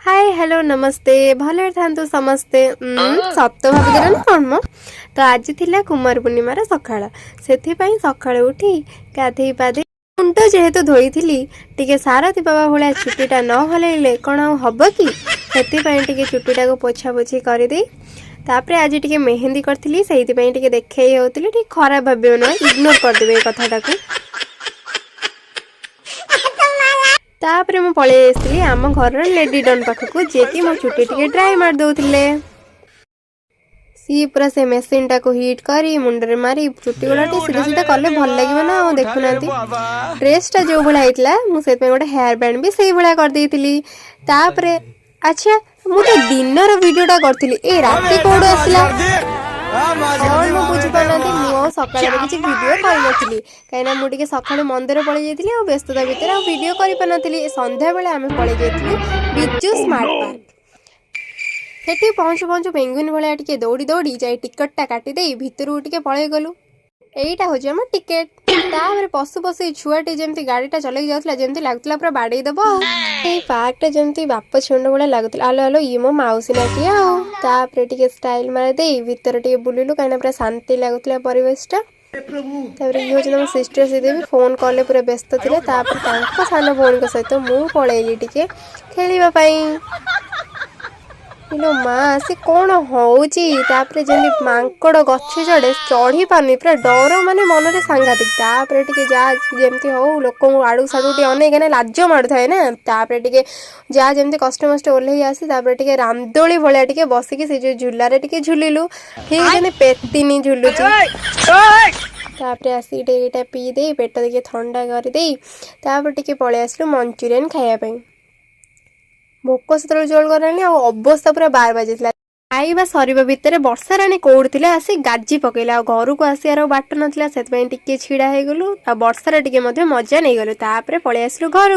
ହାଏ, hello, ନମସ୍ତେ। ଭଲରେ ଥାନ୍ତୁ ସମସ୍ତେ। ସତ ଭାବିଦେଲ ନା କ'ଣ ମ? ତ ଆଜି ଥିଲା କୁମାର ପୂର୍ଣ୍ଣିମାର ସକାଳ। ସେଥିପାଇଁ ସକାଳୁ ଉଠି ଗାଧେଇ ପାଧେଇ ମୁଣ୍ଡ ଯେହେତୁ ଧୋଇଥିଲି, ଟିକେ ସାରଥୀ ବାବା ଭଳିଆ ଚୁଟିଟା ନ ହଲେଇଲେ କ'ଣ ଆଉ ହବ କି? ସେଥିପାଇଁ ଟିକେ ଚୁଟିଟାକୁ ପୋଛାପୋଛି କରିଦେଇ, ତାପରେ ଆଜି ଟିକେ ମେହେନ୍ଦି କରିଥିଲି, ସେଇଥିପାଇଁ ଟିକେ ଦେଖେଇ ହେଉଥିଲି। ଟିକେ ଖରାପ ଭାବିବ ନୁହେଁ, ଇଗ୍ନୋର କରିଦେବେ ଏଇ କଥାଟାକୁ। ତାପରେ ମୁଁ ପଳେଇ ଆସିଥିଲି ଆମ ଘରର ଲେଡି ଡନ୍ ପାଖକୁ, ଯିଏକି ମୋ ଚୁଟି ଟିକେ ଡ୍ରାଏ ମାରି ଦଉଥିଲେ। ସିଏ ପୁରା ସେ ମେସିନଟାକୁ ହିଟ୍ କରି ମୁଣ୍ଡରେ ମାରି ଚୁଟି ଗୁଡ଼ା ଟିକେ ସିଧା ସିଧା କଲେ ଭଲ ଲାଗିବ ନା ଆଉ। ଦେଖୁନାହାନ୍ତି, ଡ୍ରେସଟା ଯୋଉ ଭଳିଆ ହେଇଥିଲା, ମୁଁ ସେଥିପାଇଁ ଗୋଟେ ହେୟାର ବ୍ୟାଣ୍ଡ ବି ସେଇଭଳିଆ କରିଦେଇଥିଲି। ତାପରେ ଆଚ୍ଛା, ମୁଁ ତ ଦିନର ଭିଡ଼ିଓଟା କରିଥିଲି, ଏ ରାତି କୋଉଠୁ ଆସିଲା କଣ ମୁଁ ବୁଝିପାରୁନାହାନ୍ତି। ମୁଁ ଆଉ ସକାଳରେ କିଛି ଭିଡ଼ିଓ କରିନଥିଲି, କାହିଁକିନା ମୁଁ ଟିକେ ସକାଳୁ ମନ୍ଦିର ପଳେଇ ଯାଇଥିଲି ଆଉ ବ୍ୟସ୍ତତା ଭିତରେ ଆଉ ଭିଡ଼ିଓ କରିପାରିନଥିଲି। ସନ୍ଧ୍ୟାବେଳେ ଆମେ ପଳେଇ ଯାଇଥିଲୁ ବିଜୁ ସ୍ମାର୍ଟ ପାର୍କ। ସେଠି ପହଞ୍ଚୁ ପହଞ୍ଚୁ ପେଙ୍ଗୁଇନ୍ ଭଳିଆ ଟିକେ ଦୌଡ଼ି ଦୌଡ଼ି ଯାଇ ଟିକେଟଟା କାଟିଦେଇ ଭିତରକୁ ଟିକେ ପଳେଇ ଗଲୁ। ଏଇଟା ହଉଛି ଆମ ଟିକେଟ। ତାପରେ ପଶୁ ପଶୁ ଏଇ ଛୁଆଟି ଯେମିତି ଗାଡ଼ିଟା ଚଲେଇକି ଯାଉଥିଲା, ଯେମିତି ଲାଗୁଥିଲା ପୁରା ବାଡେଇ ଦବ। ଆଉ ଏଇ ପାର୍କଟା ଯେମିତି ବାପ ଛେଣ୍ଡ ଭଳିଆ ଲାଗୁଥିଲା। ଆଲୋ ଆଲୋ, ଇଏ ମୋ ମାଉସୀ ନା କିଏ ଆଉ? ତାପରେ ଟିକେ ଷ୍ଟାଇଲ ମାରିଦେଇ ଭିତରେ ଟିକେ ବୁଲିଲୁ, କାହିଁକିନା ପୁରା ଶାନ୍ତି ଲାଗୁଥିଲା ପରିବେଶଟା। ତାପରେ ଇଏ ହଉଛି ଆମ ସିଷ୍ଟର, ଶ୍ରୀଦେବୀ। ଫୋନ୍ କଲେ ପୁରା ବ୍ୟସ୍ତ ଥିଲେ। ତାପରେ ତାଙ୍କ ସାନ ଭଉଣୀଙ୍କ ସହିତ ମୁଁ ପଳେଇଲି ଟିକେ ଖେଳିବା ପାଇଁ। ଇଲୋ ମା, ସେ କ'ଣ ହଉଛି? ତାପରେ ଯେମିତି ମାଙ୍କଡ଼ ଗଛ ଚଢ଼େ, ଚଢ଼ି ପାରୁନି, ପୁରା ଡର ମାନେ ମନରେ ସାଂଘାତିକ। ତାପରେ ଟିକେ ଯାହା ଯେମିତି ହଉ ଲୋକଙ୍କୁ ଆଡ଼କୁ ସାଡ଼କୁ ଟିକେ ଅନେଇକିନା ଲାଜ ମାଡ଼ୁଥାଏ ନା। ତାପରେ ଟିକେ ଯାହା ଯେମିତି କଷ୍ଟେ ମଷ୍ଟେ ଓହ୍ଲେଇ ଆସି, ତାପରେ ଟିକେ ରାମଦୋଳି ଭଳିଆ ଟିକେ ବସିକି ସେ ଯୋଉ ଝୁଲାରେ ଟିକେ ଝୁଲିଲୁ, ଠିକ ଯେମିତି ପେତିନି ଝୁଲୁଛି। ତାପରେ ଆସିକି ଟିକେ ଏଇଟା ପିଇ ଦେଇ, ପେଟ ଟିକେ ଥଣ୍ଡା କରିଦେଇ, ତାପରେ ଟିକେ ପଳେଇ ଆସିଲୁ ମଞ୍ଚୁରିଆନ୍ ଖାଇବା ପାଇଁ। ଭୋକ ସେତେବେଳେ ଜୋର କଲାଣି ଆଉ ଅବସ୍ଥା ପୁରା 12 ବାଜିଥିଲା। ଖାଇବା ସରିବା ଭିତରେ ବର୍ଷା ରାଣୀ କୋଉଠି ଥିଲେ, ଆସି ଗାଜି ପକେଇଲା। ଆଉ ଘରକୁ ଆସିବାର ଆଉ ବାଟ ନଥିଲା, ସେଥିପାଇଁ ଟିକେ ଛିଡ଼ା ହେଇଗଲୁ ଆଉ ବର୍ଷାରେ ଟିକେ ମଧ୍ୟ ମଜା ନେଇଗଲୁ। ତାପରେ ପଳେଇ ଆସିଲୁ ଘରକୁ।